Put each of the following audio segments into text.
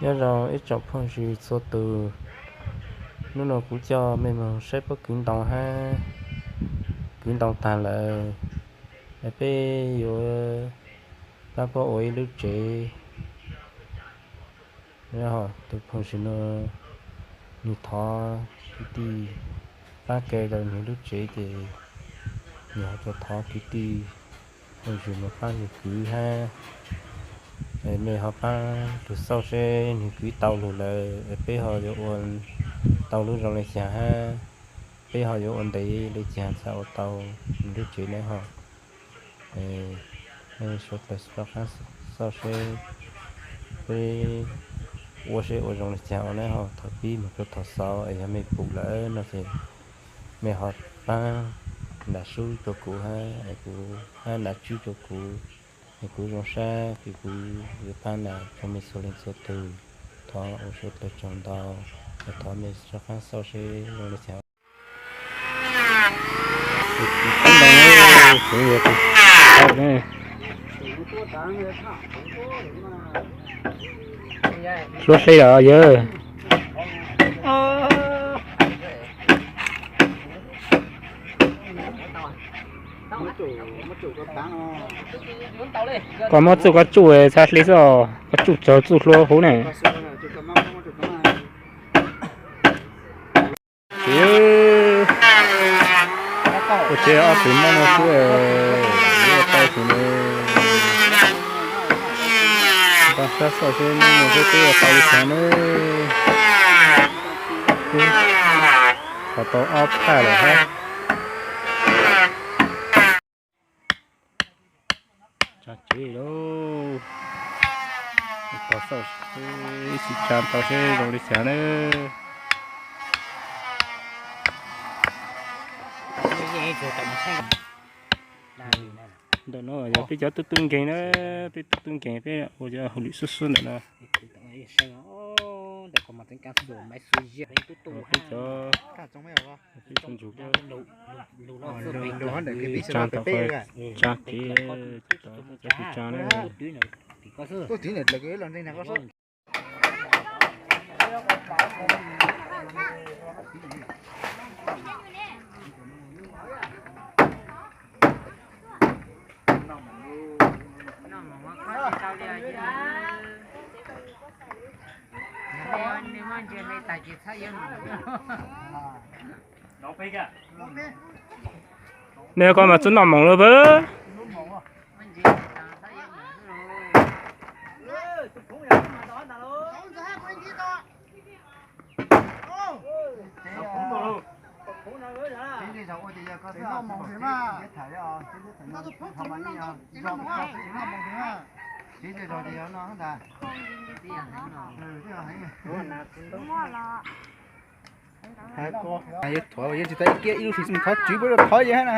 Nyob zoo ib tsoom phooj ywg txhua tus, hnub no kuv coj mej moog saib pob kws ntoo hab, kws ntoo taag lawm, peb yuav paab puab ua ib lub tsev. Tus phooj ywg no nwg thov kwv tij paab kaw rau nwg lub tsev ces nwg ho rua thov kwv tij phooj ywg moog paab nwg kwv hab. Mej ho paab lug xauj seb nwg kwv tau lug lawm peb ho yuav ua tau lub zoo le caag hab, peb ho yuav ua ntev le caag txhad ua tau nwg lub tsev na ho. Mej suav dlawg rov qaab xauj seb peb ua seb ua zoo le caag ua na ho. Thaum pib moog rua thaum xaus es yog mej pum lawm no ces mej ho paab nrag sub rua kuv hab, kuv hab nrag tswb rua kuv, es kuv zoo sab kuv yuav paab nrag rua mej txhua leej txhua tug. Thov ua suav dlawg tsaug ntau, thov mej rov qaab xauj seb zoo le caag. Hluav hle lawm yawg. Koj muab txuj koj tsuj txhad hle xwb os, koj tsuj tsaug txuj hlua huv ne. Ua tsev ob tug mob no xwb, ua tau xwb ne. Npaj sab xauj seb mob no xwb twb ua tau li cas ne. Twb thov tau ob phaj lawm hab. Tso tsev lauj. Tos xauj seb tsa tau seb zoo li cas na. Ntawm no yog peb cov tub tub nkeeg na, peb tub tub nkeeg peb ua cov hauj lwm xub xub ntawm no. Peb cov, peb tub nkeeg tsa tau, tsa kev, cov tsis tsa na. Mej koj mas txawj noj moos lawm pab. Yuav thuav yeej tsis tau ib kiag ib lub hlis xwb thov tswv puab rau thov yeej hab na.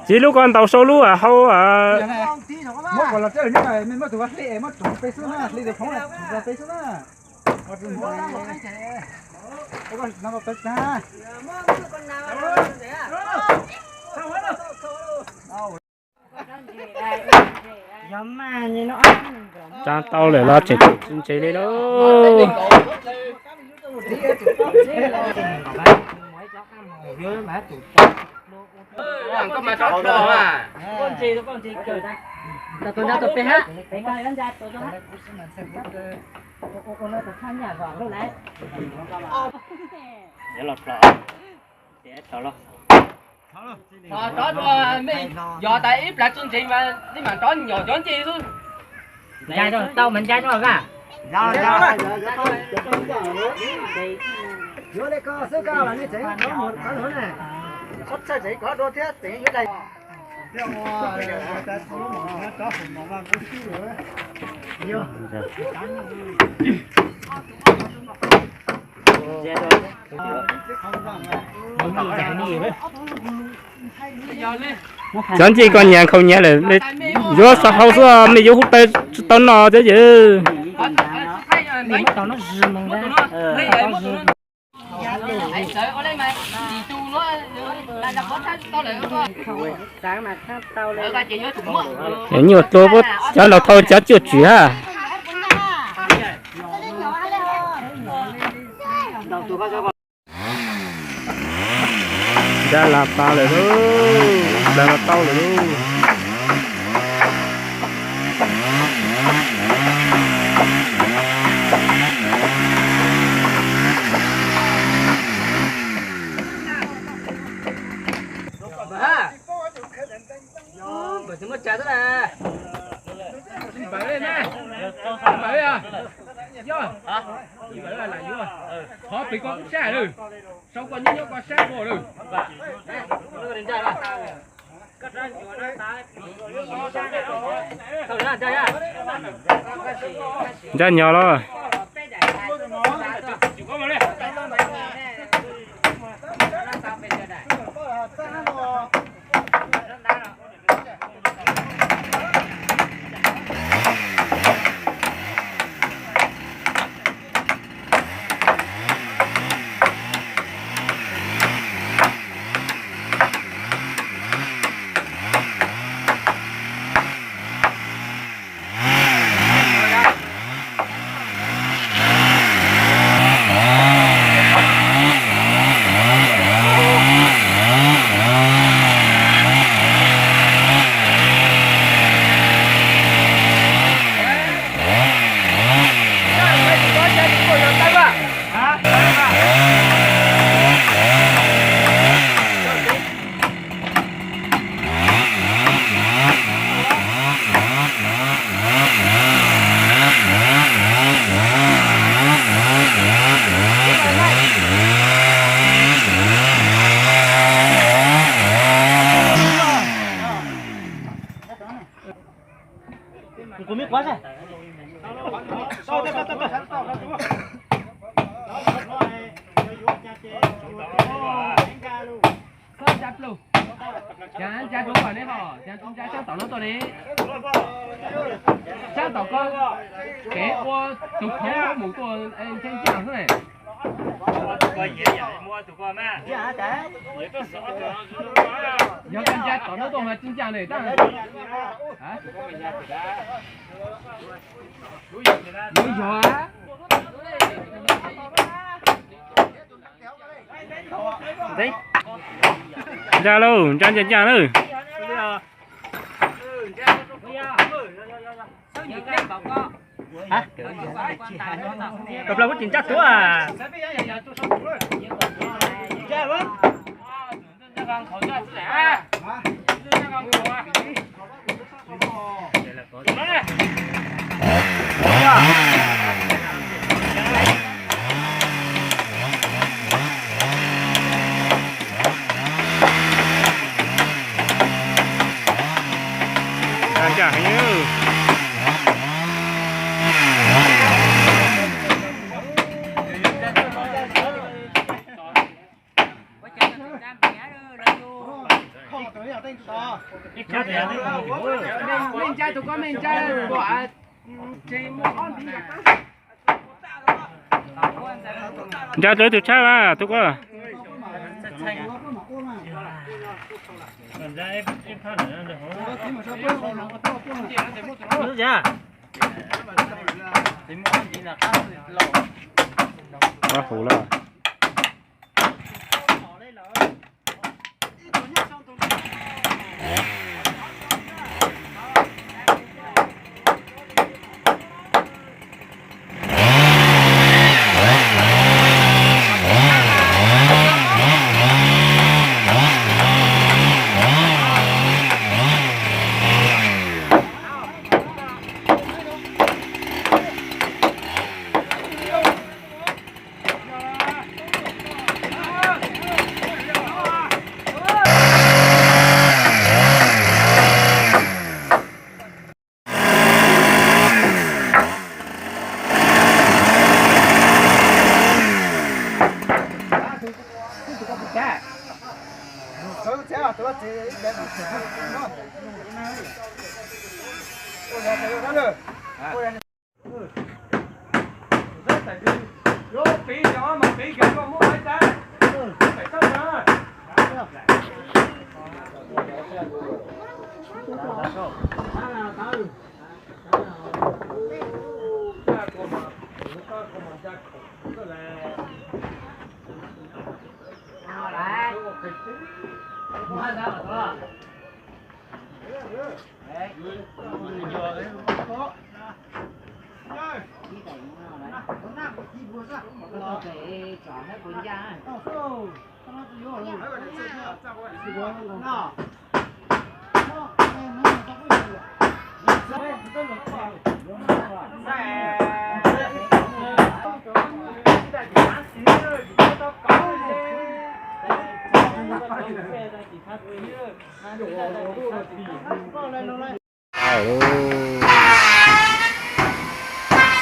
Txiv lub ko ntaus sau lub hau. Tsa tau lawm los tseem txug ntses li lauj. Yog tas ib plav txuj ntsev mas nej mam rov nyom cov ncej xwb. Tau mas ncav rau vaj. Cov ncej koj nyias nkhaus nyias lawm, yuav xav hau xwb, mej yuav hub tais tsis tau noj thiab ces. Nyuaj dua, cov laus thau cov cuaj tswm hab. Ncaj las tas lawm lauj, ib plag los tau lawm lauj. Qhov pem koj kub sab lawm, sau koj nyob nyob koj sab koj lawm. Ncaj nyog los. Ncaj tuav kom ne ho, ncaj saab tom no tuaj ne. Saab tom koj kev ua tug khov mus tuaj ncaj ncaj xwb ne. Yog koj ncaj tom no tuaj mas tsis ncaj ne tab. Yuav yog. Ncaj lauj, ncaj ncaj ncaj lauj. Koj plaub kuv tsis ncaj tuav. Ncaj heev. Mej ncaj tus koj, mej ncaj tus. Ncaj tus ib tug tshab as tus koj. Ua huv lawm.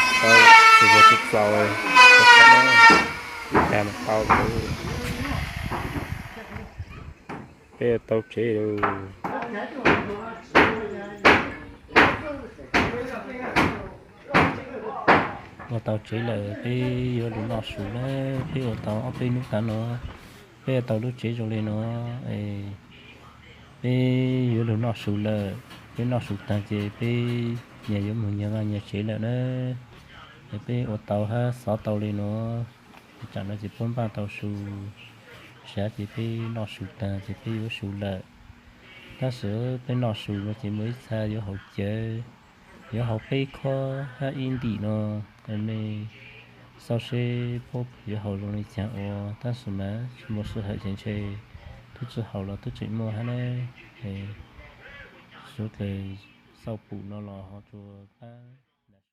Tau, tsis ua tsis txaus, tau, peb tau tsev lawm. Ua tau tsev lawm, peb yuav lug noj su na. Peb ua tau ob peb hnub tag no, peb ua tau lub tsev zoo li no. Peb yuav lug noj su lawm. Peb noj su tag ces peb nyias yuav mus nyias vaj nyias tsev lawm na. Es peb ua tau hab xov tau li no, es tsam no ces puab npaj tau su, sab ces peb noj su tag ces peb yuav su lawm. Tab sis peb noj su no ces muaj ib txha yuav haus cawv, yuav haus peb khob hab ib ntim no. Nej xauj seb puab yuav haus zoo li caag ua, tab sis mas tsis muaj sij hawm ces ntshe tub tsi haus los tub tseem muaj hab na. Suav dlawg xauj pum no los ho tsuas pab